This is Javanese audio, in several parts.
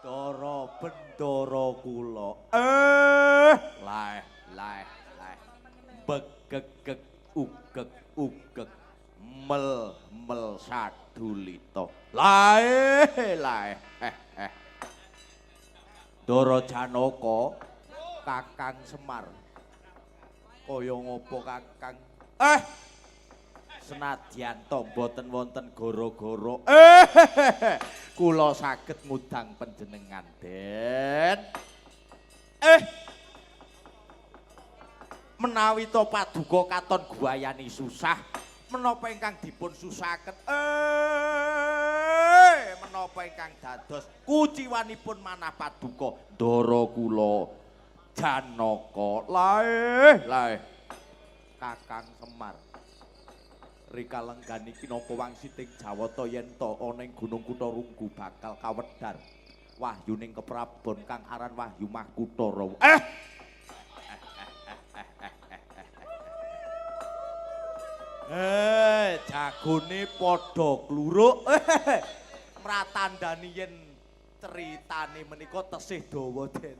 Dara Bendara kula. Laeh laeh laeh. Begegeg ugeg ugeg mel mel sadulita. Laeh laeh. Ndara Janaka Kakang Semar. Kaya ngopo Kakang? Senadyan to mboten wonten gara-gara. Kula saged ngundang panjenengan, Den. Menawi to paduka katon guayani susah, menapa ingkang dipun susaken? Menapa ingkang dados kuciwanipun manah paduka ndara kula Janaka. Laeh laeh. Kakang Semar. Rika lenggani kinangka wangsiting Jawata yen ta ana ing Gunung Kutha Runggu bakal kawedhar wahyuning keprabon kang aran Wahyu Makutha Rawa. Jagone padha kluruk. Mratandani yen critane menika tesih dawa, Den.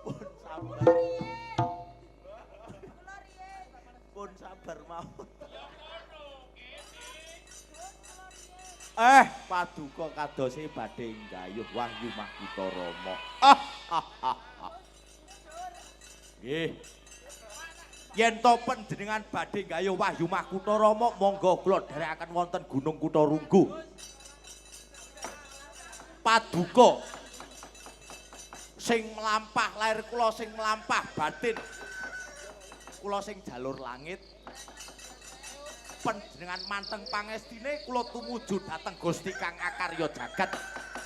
Pun sabar. Pun sabar mawon. Paduka kadose badhe nggayuh Wahyu Makutha Rama. Nggih. Yen to panjenengan badhe nggayuh Wahyu Makutha Rama, monggo kula dherekaken wonten Gunung Kutha Runggu. Paduka sing mlampah lair kula, sing mlampah batin kula, sing jalur langit. Panjenengan manteng pangestine kula tumuju dhateng Gusti Kang Akarya jagat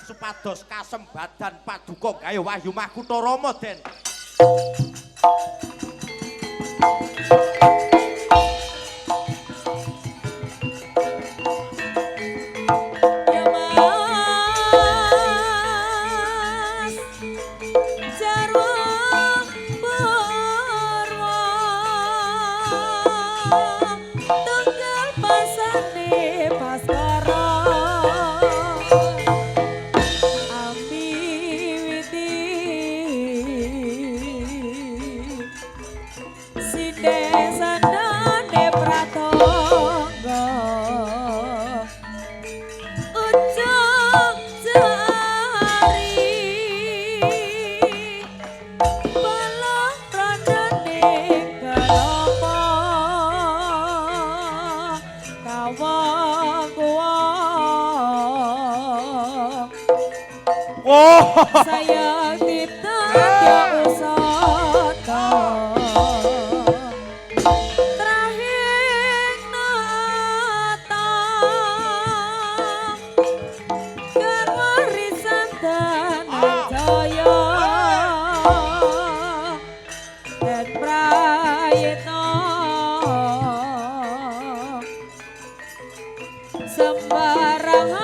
supados kasembadan paduka gayuh Wahyu Makutha Rama, Den. Ya Mas Jarwo Purwa tunggal pasane Baskara ambiwiti sinden sandane pratangga ujung jari balong randane kelapa kawang kuwang Oh, sayang ditadya usata trahing nata karwarisan Dananjaya dan prayitna sembarang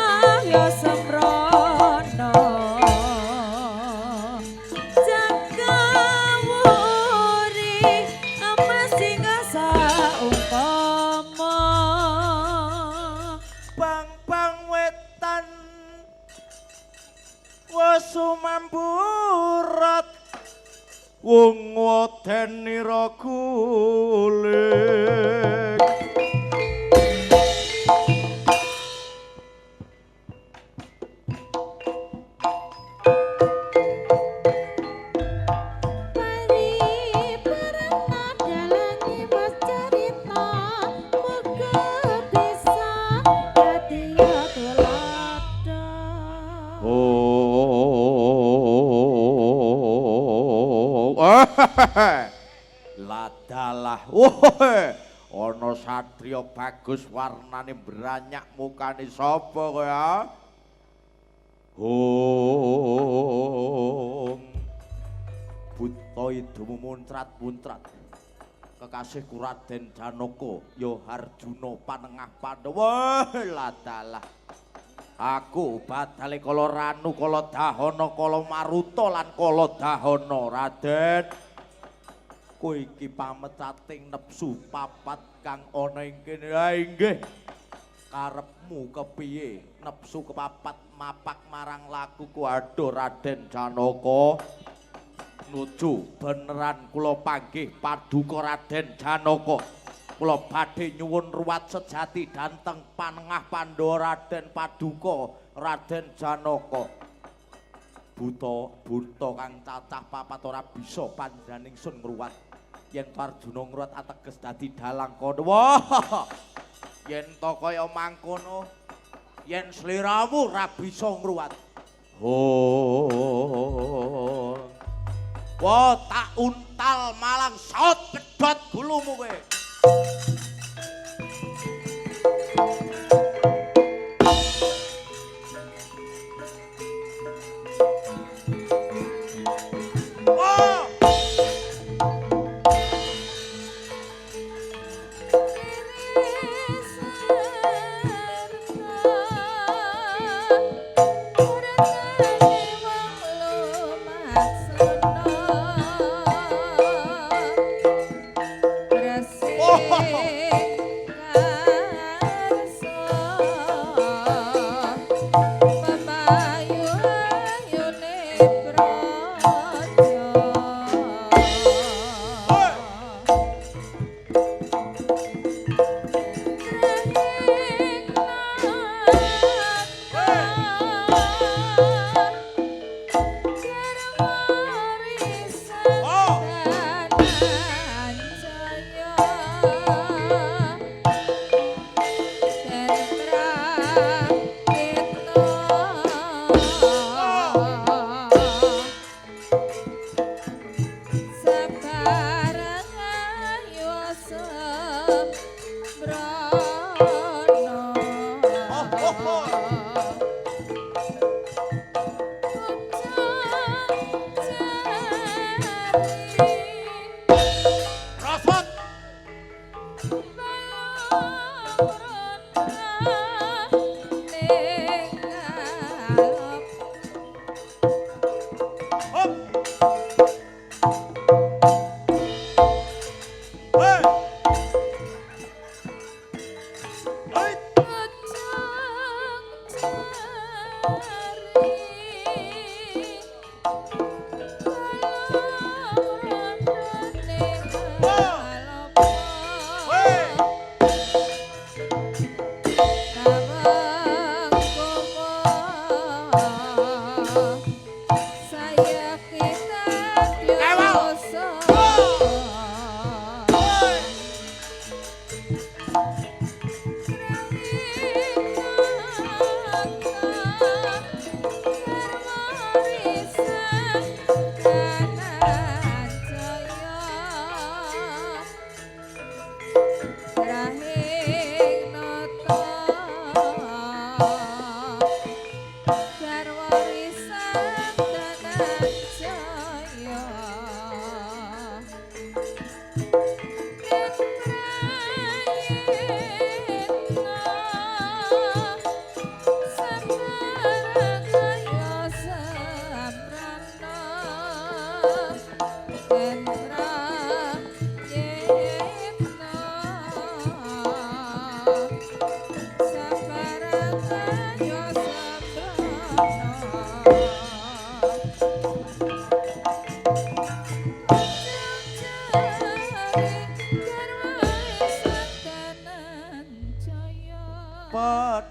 ya sembrono jagawuri emas singgah saumpama bang-bang wetan wesumamburat wong wedenira gulik. Pari parana dalangi mas carita muga bisa dadi tuladha. Oh, ladalah. Ana satriya bagus warnane branyak mukane sapa kowe ya? Hong. Buta idumu muncrat-muncrat. Kekasihku Raden Janaka ya Harjuna panengah Pandhawa. Ladalah. Aku badale kala Ranu, kala Dahana, kala Maruta lan kala Dahana, Raden. Kowe iki pamecating nepsu papat kang ana ing kene. Ha inggih. Karepmu kepiye? Nepsu kepapat mapak marang lakuku. Aduh Raden Janaka. Nuju beneran kula panggih paduka Raden Janaka. Kula badhe nyuwun ruwat sejati dhateng panengah Pandhawa Raden Paduka Raden Janaka. Buta buta kang cacah papat ora bisa panjenengan ingsun ngruwat. Yen Arjuna ngruwat ateges dadi dalang kono. Wah. Yen to kaya mangkono, yen sliramu ora bisa ngruwat. Oh. Wah, tak untal malang saut pedhot gulumu kowe. Wah!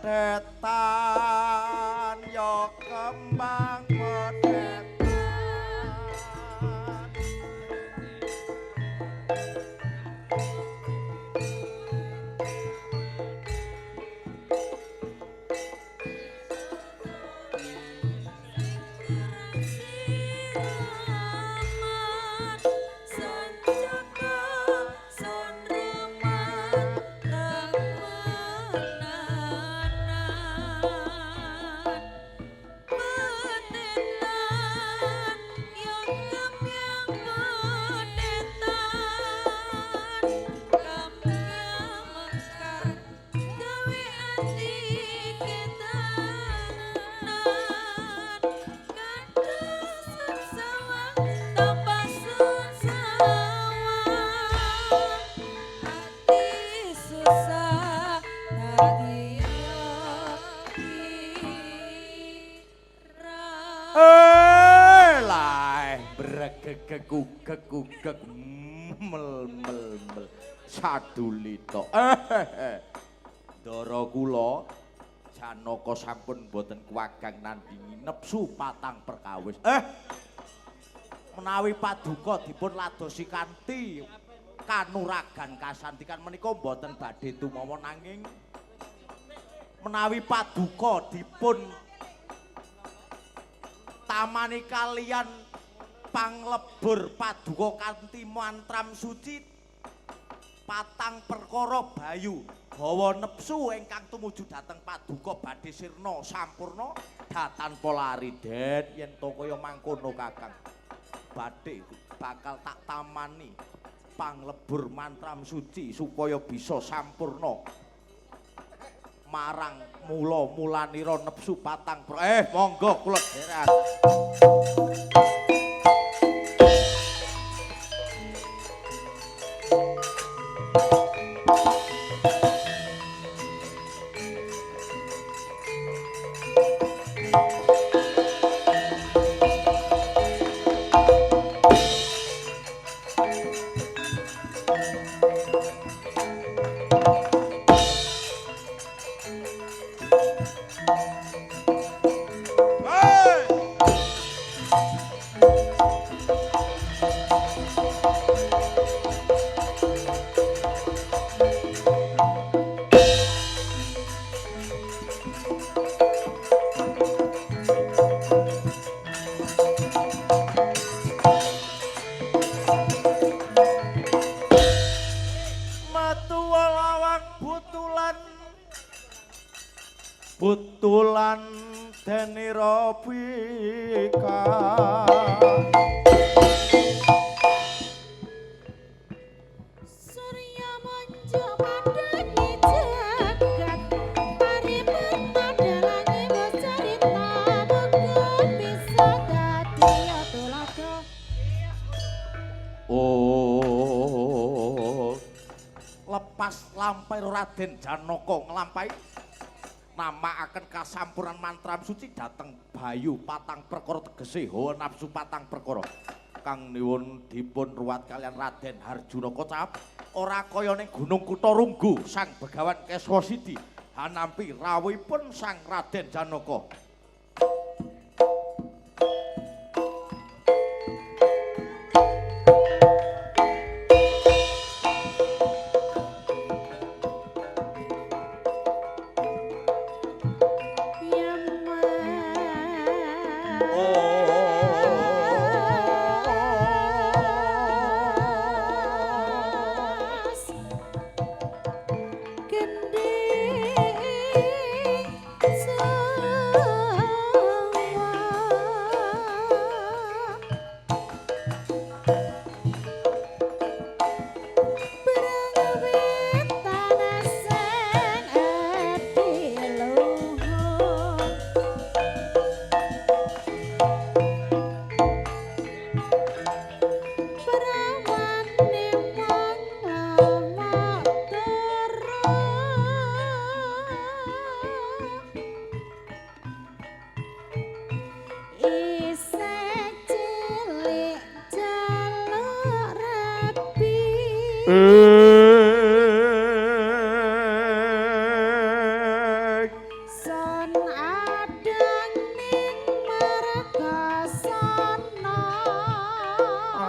Pedetan ya kembang pedetan. Temenanan. gegek ugek ugek mel mel mel sadulita. Ndara kula Janaka sampun boten kuwagang nandingi nepsu patang perkawis. Menawi paduka dipun ladosi kanthi kanuragan kasantikan menika boten badhe tumawa, nanging menawi paduka dipun tamani kaliyan panglebur paduka kanthi mantram suci patang perkara bayu hawa nepsu ingkang tumuju dhateng paduka badhe sirna sampurna datanpa lari. Den yen to kaya mangkono Kakang, badhe bakal tak tamani panglebur mantram suci supaya bisa sampurna marang mula mulanira nepsu patang monggo kula dherekan. Butulan denira bika Surya manjo madani jagat paripurna dalange wis carita muga bisa dadi tuladha. Oh, lepas lampai Raden Janaka nglampahi namakaken kasampuran mantram suci dhateng bayu patang perkara tegese hawa nafsu patang perkara kang niwun dipun ruwat kaliyan Raden Harjuna kocap ora kaya ning Gunung Kutharunggu Sang Begawan Keswa Sidi hanampi rawuhipun Sang Raden Janaka.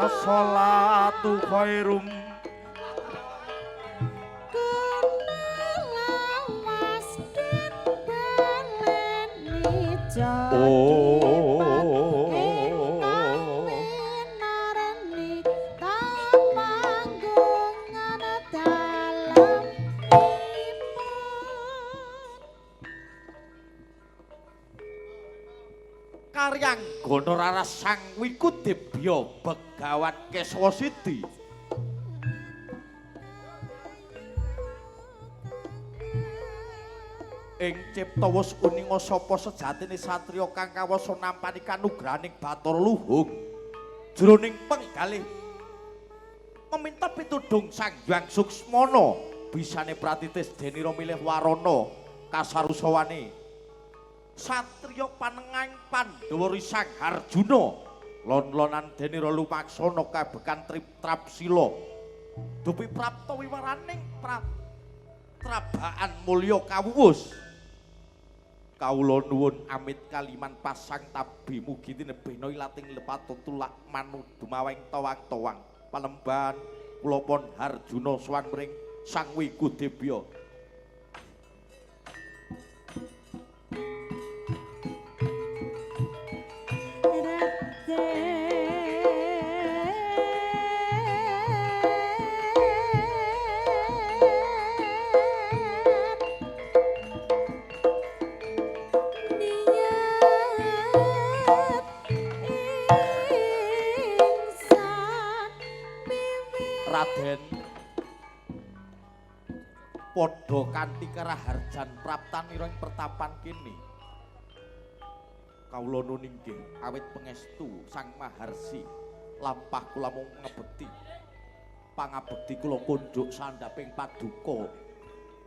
As-sholatu khairum Karyanggono raras Sang Wikudebya Begawan Keswa Sidi. Ing cipta wus uninga sapa sejatine satriya kang kawasa nampani kanugrahaning Bathara Luhung jroning penggalih meminta pitudung Sang Hyang Suksmana bisane pratitis denira milih warana kasarusawane satriya panengahing Pandhawa Sang Harjuna Lon-lonan denira lumaksana kabekan Trapsila. Dupi prapta wiwaraning trabaan mulya kawuwus. Kawula nuwun amit kaliman pasang tabi mugi tinebihna ilating lepato tulak manu dumaweng towang-towang. Panembahan kula pun Harjuna sowan mring Sang Wigudebya. Raden padha kanthi karaharjan praptanira ing pertapan kene. Kawula nuwun inggih awit pangestu Sang Maharsi lampah kula mung ngebekti. Pangabekti kula kondhok sandhaping paduka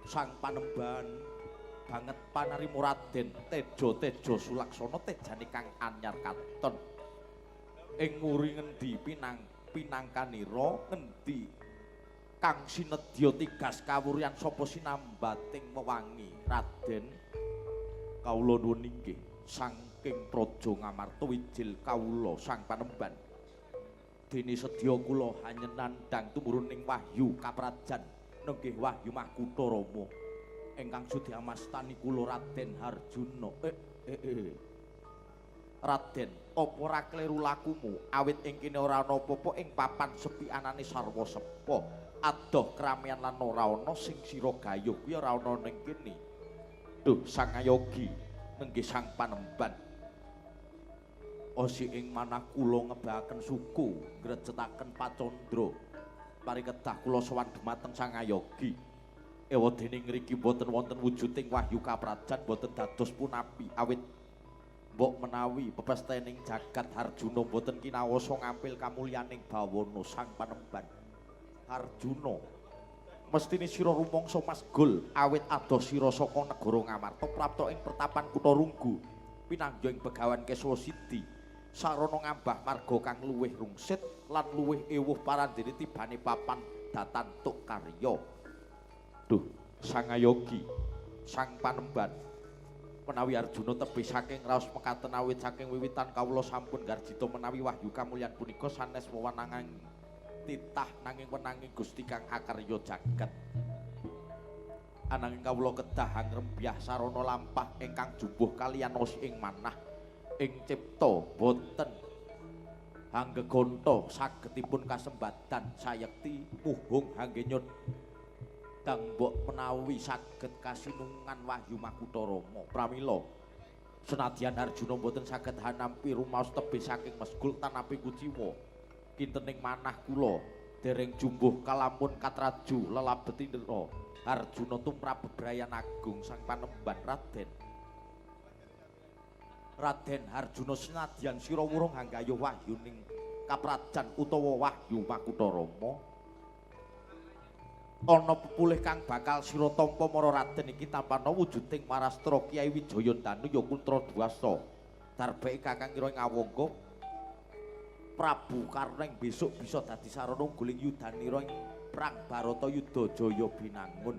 Sang Panembahan banget panarima Raden Teja-teja Sulaksana tejane kang anyar katon. Ing nguri ngendi pinangkanira ngendi kang sinedya tigas kawuryan sapa sinambating wewangi Raden. Kawula nuwun inggih saking Praja Ngamarta wijil kawula Sang Panembahan. Dene sedya kula hanyenandang tumurun ing wahyu kaprajan nenggih wahyu Makutha Rama ingkang sudi amastani kula Raden Harjuna. Raden, apa ora kleru lakumu awit ing kene ora ana apa-apa ing papan sepi anane sarwa sepa adoh kramean lan ora ana sing sira gayuh kuwi ora ana ning kene. Duh Sang Ayogi nenggih Sang Panembahan. Osi ing manah kula ngebahaken suku ngrejetaken pacandra pari kedah kula sowan dumateng Sang Ayogi. Ewadene ngriki boten wonten wujuding wahyu kaprajan boten dados punapi awit mbok menawi pepestening jagat Harjuna boten kinawasa ngampil kamulyaning bawana Sang Panembahan. Harjuna mestine sira rumangsa masgul awit adoh sira saka negara Ngamarta prapta ing pertapan Kutha Runggu pinanggih ing Begawan Keswa Sidi sarana ngambah marga kang luwih rungsit lan luwih ewuh parandene tibane papan datantuk karya. Duh Sang Ayogi Sang Panembahan menawi Arjuna tebih saking raos mekaten awit saking wiwitan kawula sampun garjita menawi wahyu kamulyan punika sanes wewenangan titah nanging wenanging Gusti kang akarya jagat. Ananging kawula kedah angrembyah sarana lampah ingkang jumbuh kaliyan os ing manah ing cipta boten hanggegonta sagedipun kasembadan sayekti muhung hanggenyut dang mbok menawi saged kasinungan wahyu Makutha Rama. Pramila senadyan Arjuna mboten saged hanampi rumaos tebih saking mesgul tanapi kuciwa kintening manah kula dereng jumbuh kalamun katraju lelabetira Arjuna tumrap bebrayan agung Sang Panembahan. Raden Raden Arjuna senadyan sira wurung hanggayuh wahyuning kaprajan utawa wahyu Makutha Rama ana pepulih kang bakal sira tampa mara Raden iki tampana wujuding marastra Kyai Wijayandanu ya Kuntra Dwasa darbeke kakang kira ngawangga Prabu Karna ing besok bisa dadi sarana guling yudanira ing perang Baratayuda Jaya Binangun.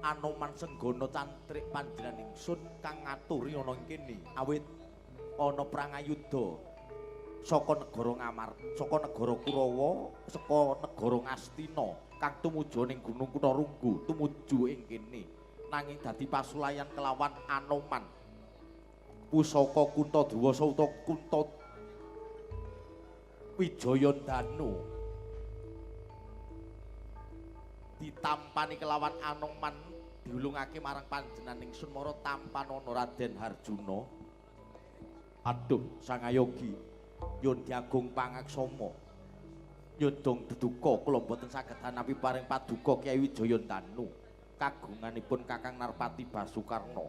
Anoman Senggana cantrik panjenengan ingsun kang ngaturi ana ing kene awit ana perang ayuda saka negara Ngamarta, saka negara Kurawa, saka negara Ngastina kang tumuju ning Gunung Kutha Runggu tumuju ing kene nanging dadi pasulayan kelawan Anoman pusaka Kunta Dwasa utawa Kunta Wijayandanu ditampani kelawan Anoman diulungake marang panjenengan ingsun mara tampanana Raden Harjuna. Aduh Sang Ayogi nyun diagung pangaksama nyundung deduka kula mboten saged hanapi paring paduka Kyai Wijayandanu kagunganipun Kakang Narpati Basukarna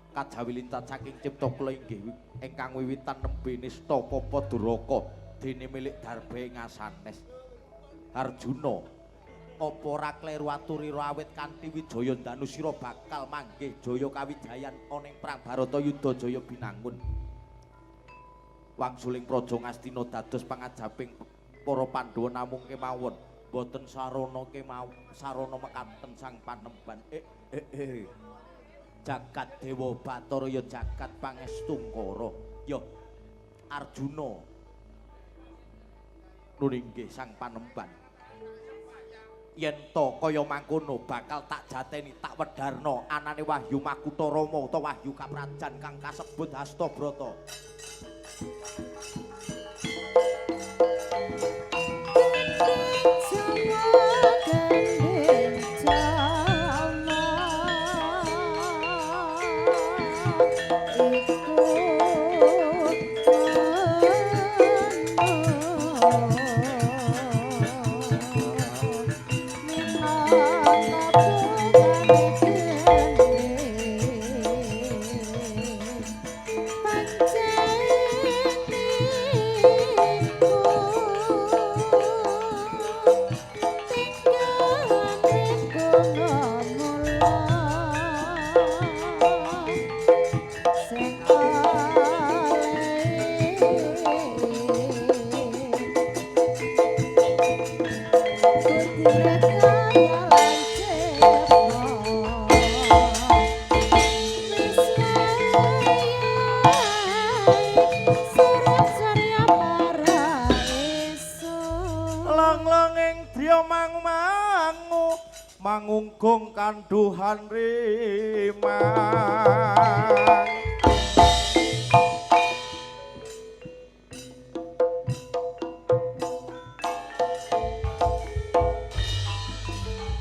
kajawi lintat saking cipta kula inggih ingkang wiwitan nembe nista papa duraka dene milik darbe ngasanes. Arjuna Apa ora kleru aturira awit kanthi wijaya ndanu sira bakal manggih jaya kawijayan ana ing perang Baratayuda jaya binangun. Wangsuling Praja Ngastina dados pangajaping para Pandhawa namung kemawon boten sarana kemawon sarana mekaten sang panemban. Jagat Dewa Bathara ya jagat pangestungkara ya Arjuna nun inggih sang panemban. Yen to kaya mangkono bakal tak jateni tak wedharna anane Wahyu Makutha Rama utawa Wahyu Kaprajan kang kasebut Hastabrata. Mangunggung kanduhan rimang.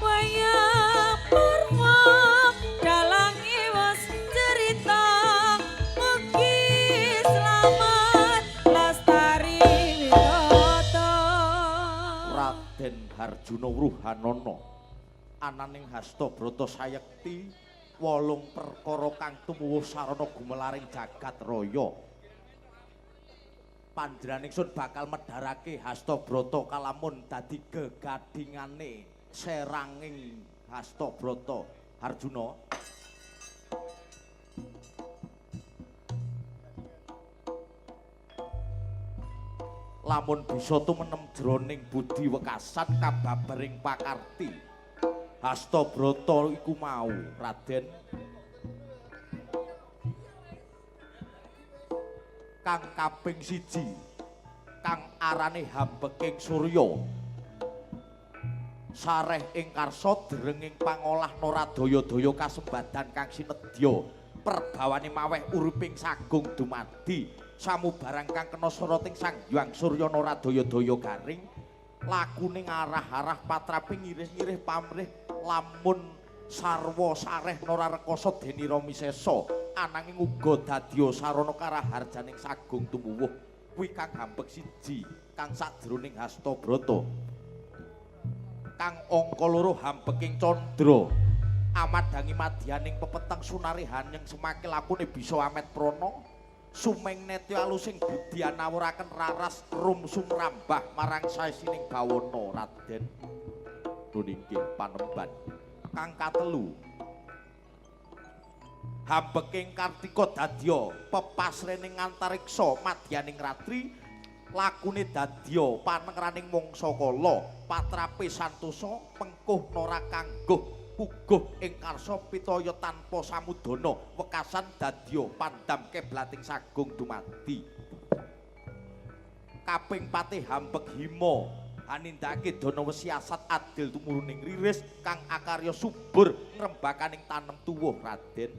Wayang purwa dalang iwas cerita mugi slamet lestari wiroto. Raden Harjuna Wruhanana ananing Hastabrata sayekti wolung perkara kang tumuwuh sarana gumelaring jagat raya. Panjenengan ingsun bakal medharake Hastabrata kalamun dadi gegadingane seranging Hastabrata. Harjuna, lamun bisa tumenem jroning budi wekasan kababering pakarti Hastabrata iku mau, Raden. Kang kaping siji, kang arane Hambeking Surya. Sareh ing karsa derenging pangolah naradaya-daya kasembadan kang sinedya. Perbawane maweh uriping sagung dumadi, samubarang kang kena soroting Sang Hyang Surya naradaya-daya garing. Lakune ngarah-arah patrape ngirih-ngirih pamrih lamun sarwa sareh nora rekasa denira misesa ananging uga dadya sarana karaharjaning sagung tumuwuh. Kuwi kang hambek siji kang sajroning Hastabrata. Kang angka loro hambeking candra amadhangi madyaning pepeteng sunarihanyeng semake lakune bisa amet prana sumeng netya alusing budi anawuraken raras rum sumrambah marang saisining bawana. Raden nun inggih panemban. Kang katelu hambeking Kartika dadya pepasrening antariksa madyaning ratri lakune dadya panengraning mangsa kala patrape santosa pengkuh nora kangguh puguh ing karsa pitaya tanpa samudana wekasan dadya pandam keblating sagung dumadi. Kaping patih hambek hima anindake dana wesiasat adil tumuruning riris kang akarya subur ngrembakaning tanem tuwuh. Raden.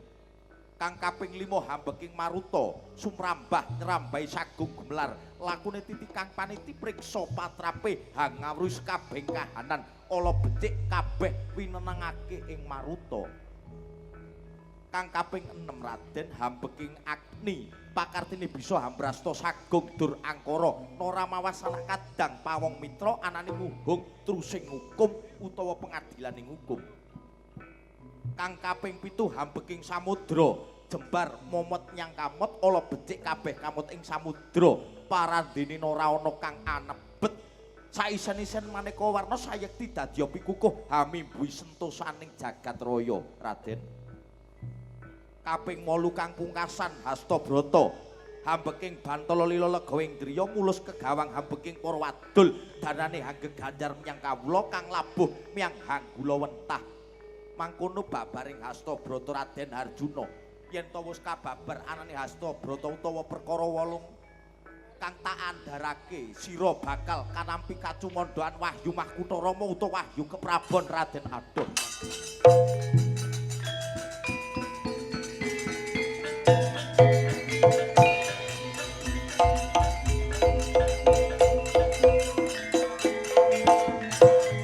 Kang kaping lima hambeking maruta sumrambah nyrambahi sagung gumelar lakune titi kang paniti priksa patrape hangawruhi kabeh kahanan ala becik kabeh winenengake ing maruta. Kang kaping 6 Raden hambeking Agni pakartine bisa hambrasta sagung dur angkara nora mawas sanak kadang pawong mitra anane muhung trusing hukum utawa pengadilaning hukum. Kang kaping 7 hambeking samudra jembar momot nyang kamot ala becik kabeh kamot ing samudra parandene ora ana kang anebet Saisen-isen maneka warna sayekti dadi pikukuh hamimbuhi sentosaning jagat raya, Raden. Kaping 8 kang pungkasan Hastabrata hambeking bantala lila lega indriya mulus kegawang hambeking para wadul danane hanggeganjar menyang kawula kang labuh menyang hanggula wentah. Mangkono babaring Hastabrata Raden Harjuna yen ta wis kababar anane Hastabrata utawa perkara 8 kang tak andharake sira bakal kanampi kacumandhaan wahyu Makutha Rama utawa wahyu keprabon Raden Adoh.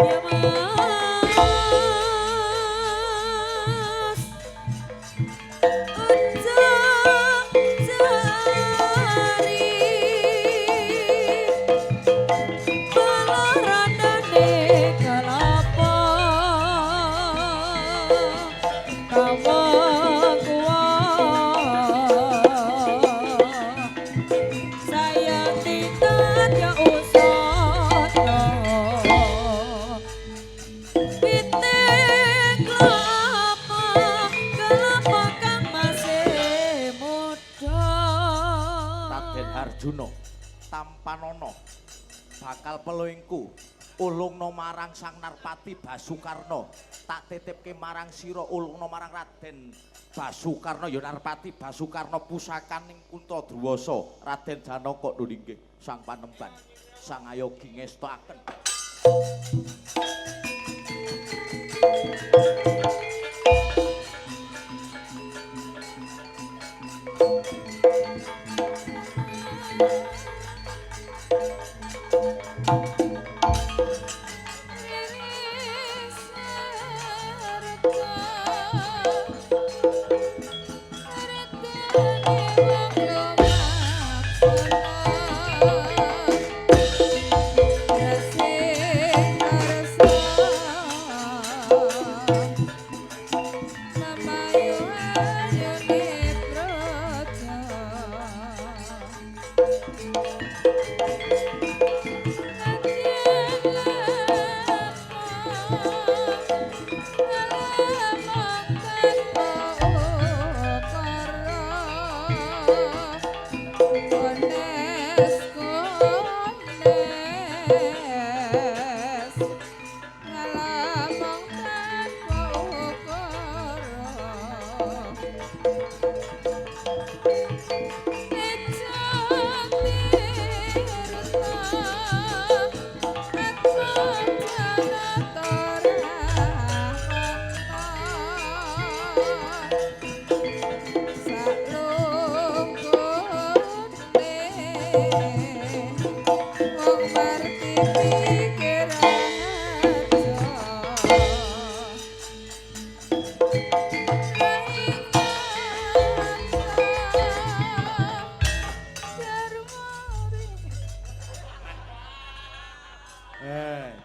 Ya Mas ojo jari pelarandane kelapa kawang kuwa saya titat ya usata pitik kelapa kelapa kang masih muda. Raden Harjuna tampanana bakal peluingku ulungna marang Sang Narpati Basukarna tak titipke marang sira ulungna marang Raden Basukarna ya Narpati Basukarna pusakaning Kunta Druwasa Raden Janaka lho inggih Sang Panemban Sang Ayogi ngestoaken.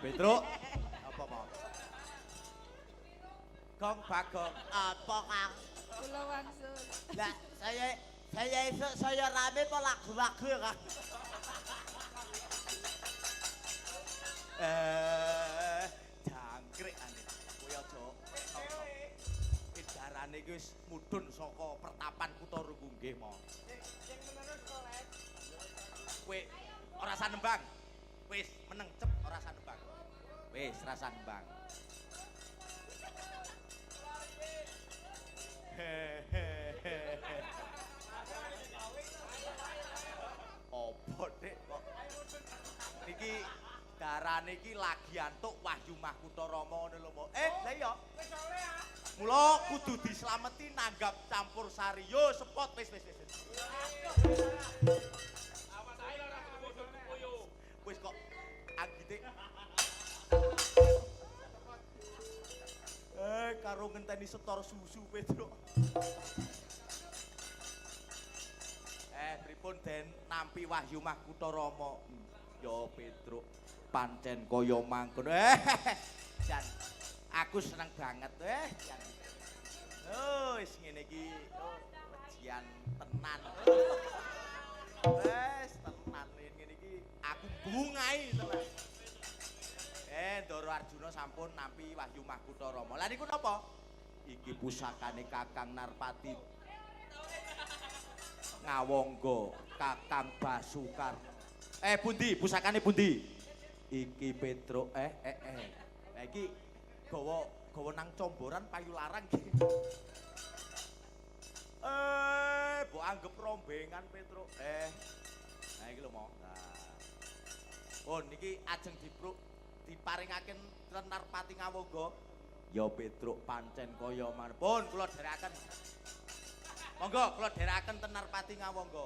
Petruk apa mau? Gong Bagong apa Kang? Kula wangsul. Lah saya esuk saya rame apa lagu-lagu ya Kang? Jangkrik ane. Kowe aja edarane iki wis mudhun saka pertapan Kutha Runggu nggih mo. Sing menerus kolek. Kowe ora usah nembang. Wis meneng cep ora usah nembang. Wis rasa nembang. Opo Dik kok niki darane iki lagi antuk Wahyu Makutha Rama ngono lho, Mbok. Lah iya. Wis oleh ah. Mula kudu dislameti nanggap campur sari. Yo sepot wis wis wis. Wis kok anggite. Karo ngenteni setor susu Petruk. Pripun Den nampi Wahyu Makutha Rama? Yo Petruk, pancen kaya mangkono. Jan, aku seneng banget jan. Oh, wis ngene iki wejian tenan. Wis tenan ngene iki aku bungai tenan. Ndara Arjuna sampun nampi Wahyu Makutha Rama. Lah niku napa? Iki pusakane Kakang Narpati Ngawangga, Kakang Basukar. Pundi pusakane pundi? Iki Petruk Lah iki gawa gawa nang comboran payu larang iki. Mbok anggep rombengan Petruk. Nah iki lho mo. Nah. Oh niki ajeng dipruk diparingaken ten Narpati Ngawangga. Ya Petruk pancen kaya manpun kula dherekaken. Monggo kula dherekaken ten Narpati Ngawangga.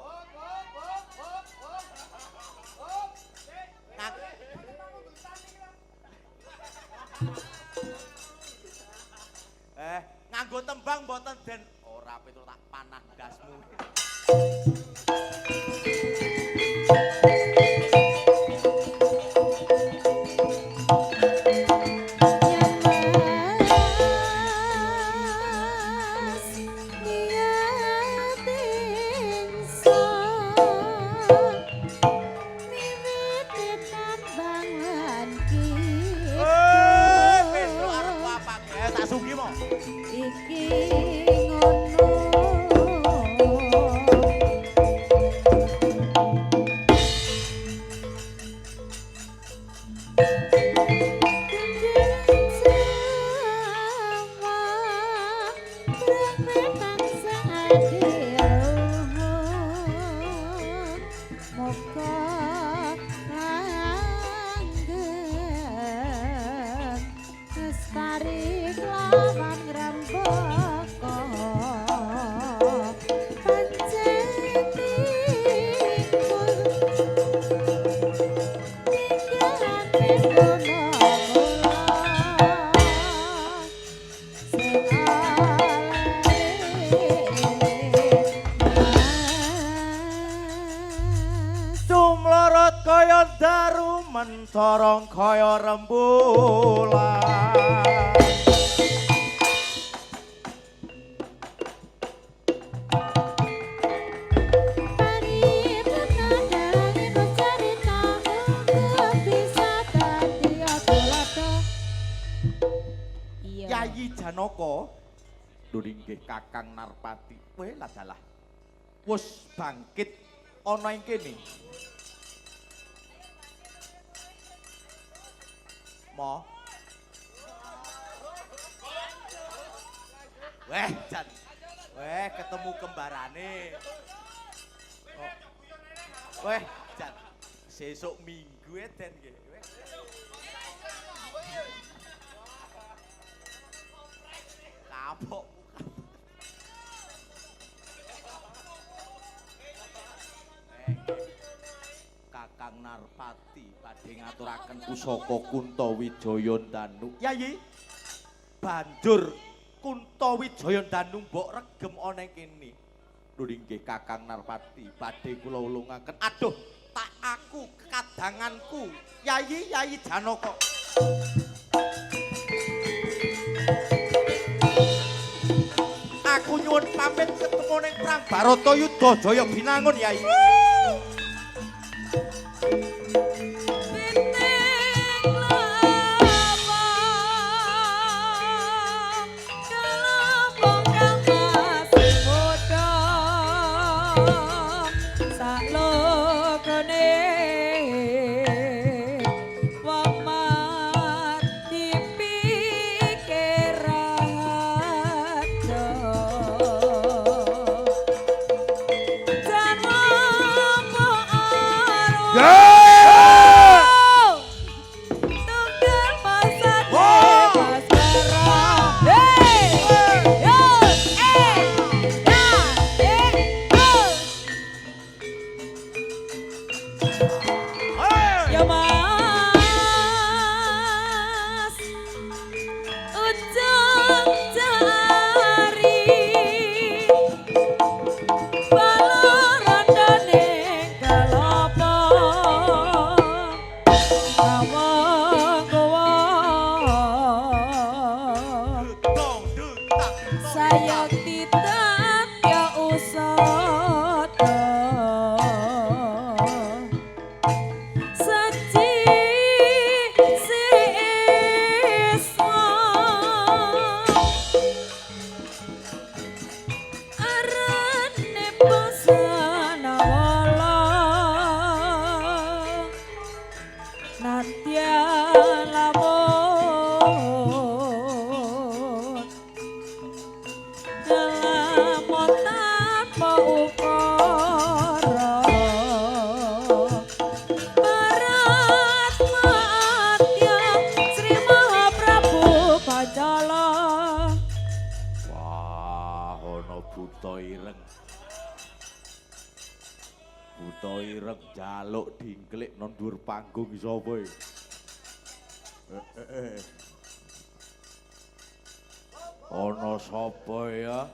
Nganggo tembang mboten den ora Petruk tak panah ndasmu. Mas niat ingsun miwiti tambangan Petruk arep apa? Tak sunggi mo. Iki ngono. Lestari kelawan ngrembaka pancen timbul tinggalane ana mula sing aleh Tumlorot kaya daru mencorong kaya rembulan. Paripurna dalange carita muga bisa dadi tuladha. Iya. Yayi Janaka lho inggih Kakang Narpati. Kowe ladalah wis bangkit ana ing kene. Mo. Weh, jan. Weh, ketemu kembarane. Oh. Weh, jan. Sesuk minggu e den nggih. Weh. Kapok. Kakang Narpati badhe ngaturaken pusaka Kuntawijaya Ndanu. Yayi, banjur Kuntawijaya Ndanu mbok regem ana ing kene. Lho inggih Kakang Narpati badhe kula ulungaken. Aduh, tak aku kekadanganku. Yayi, Yayi Janaka. Aku nyuwun pamit ketemu ning Perang Baratayuda Jaya Binangun, Yai. Piting lapa kelapa kang masih muda saklokone wong mati pikir raharja. Janapa arwah tunggal masa baskara. Hey yo eh ya eh go. Ya Mas ujung jari balurandane kelapa kawang-kawang sayakti ya usada saji sing Wah, ana buta ireng. Buta ireng njaluk dingklik nang dhuwur panggung sapa iki? Ana sapa ya?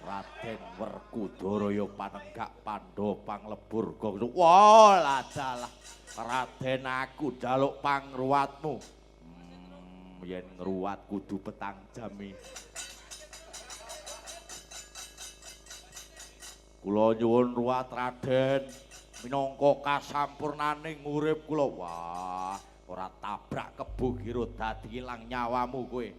Raden Werkudara ya panenggak pandha panglebur gongso. Wah, ladalah. Raden aku njaluk pangruwatmu. Yen ngruwat kudu petang jam iki. Kula nyuwun ruwat Raden minangka kasampurnaning urip kula. Wah, ora tabrak kebo kira dadi ilang nyawamu kowe.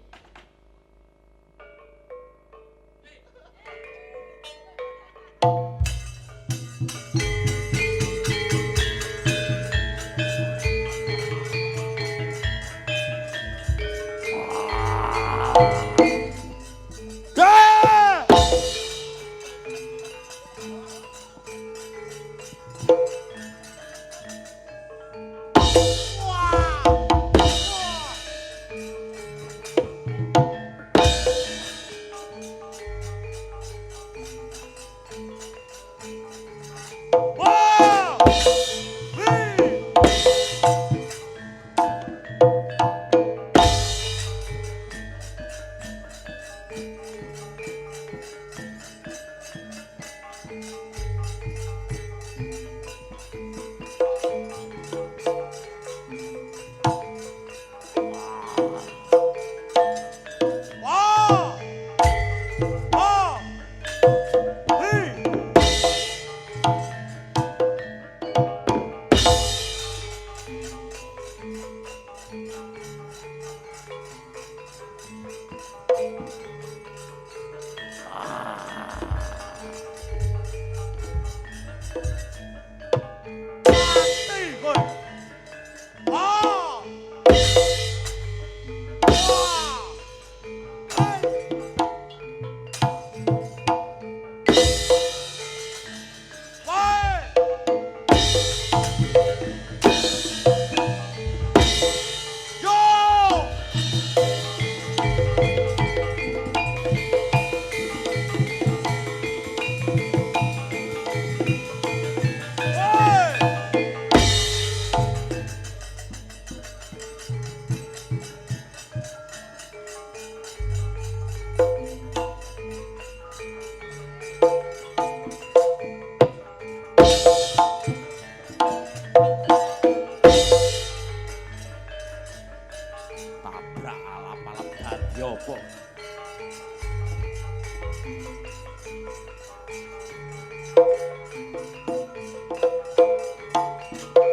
Tabrak alap-alap dadi apa?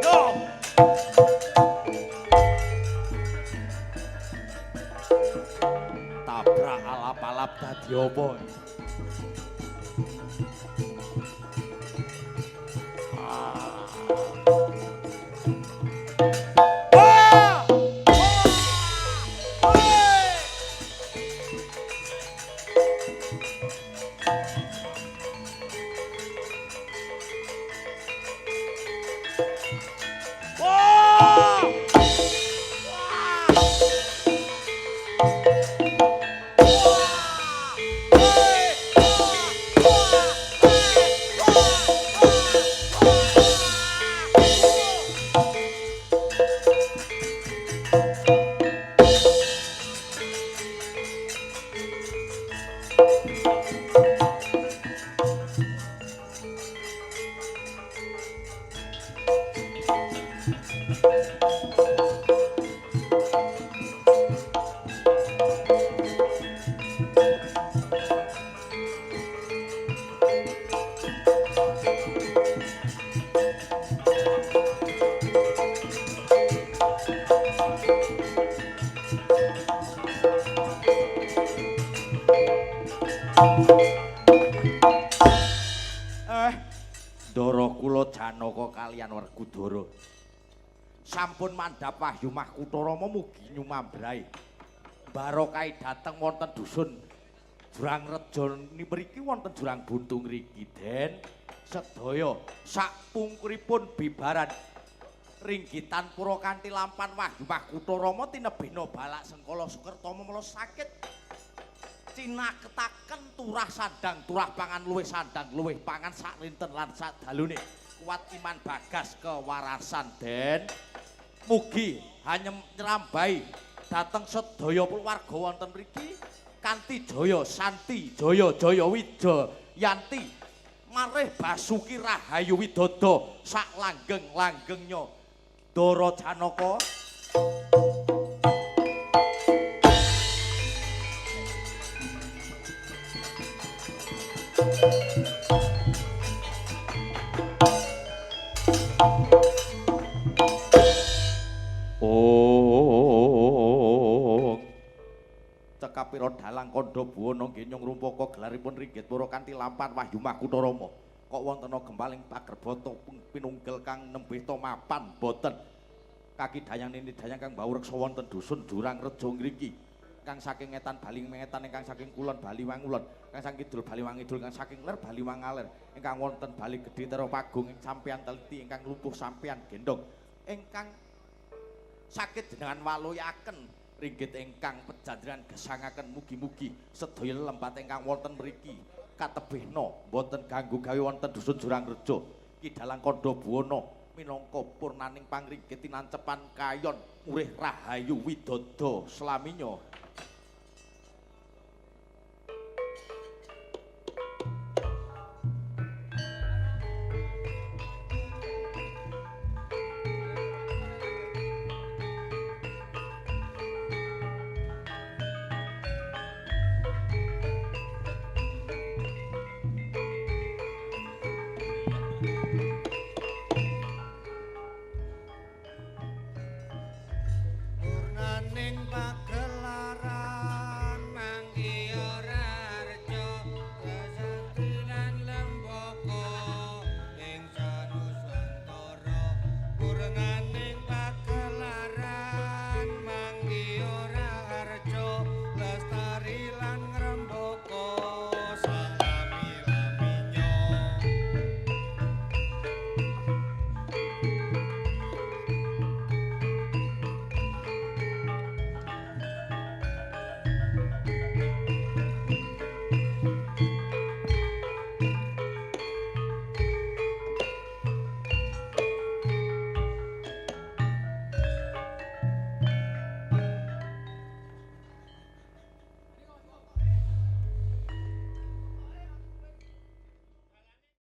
Yo! Tabrak alap-alap dadi apa? Ndara kula Janaka kaliyan Werkudara sampun mandhap wahyu Makutha Rama mugi nyumambrahi barokahi dhateng wonten dusun Jurang Rejo mriki wonten Jurang Buntu ngriki Den sedaya sakpungkuripun bibaran. Ringgitan pura kanthi lampan wahyu Makutha Rama tinebihna balak sengkala Sukertama mula sakit cinaketaken turah sandang turah pangan luwih sandang luwih pangan sak rinten lan sak dalune kuat iman bagas kewarasan den mugi hanya nyrambai dhateng sedaya keluarga wonten mriki kanthi jaya santi jaya jaya wijayanti marih basuki rahayu widodo sak langgeng-langgengnya Ndara Janaka. Oh. Cekapira dalang kandha buwana nggih nyung rumpaka gelaripun ringgit pura kanthi lampan wahyu Makutha Rama. Kok wontena gempaling pagerbata pinunggel kang nembih to mapan boten. Kaki dayang nini dayang kang bau reksa wonten dusun Jurang Rejo ngriki. Kang saking ngetan Bali mengetan, ingkang saking kulon Bali wangulon, kang saking kidul Bali wangidul, kang saking ler Bali wangaler, ingkang wonten Bali Gedhe Tero Pagung ing sampeyan teliti ingkang lumpuh sampeyan gendong, ingkang sakit jenengan waluyaken ringgit ingkang pejandran gesangaken mugi-mugi sedaya lembat ingkang wonten mriki katebihna boten ganggu gawe wonten dusun Jurang Rejo. Ki dalang kandha buwana minangka purnaning pangringgit tinancepan kayon murih rahayu widodo slaminya.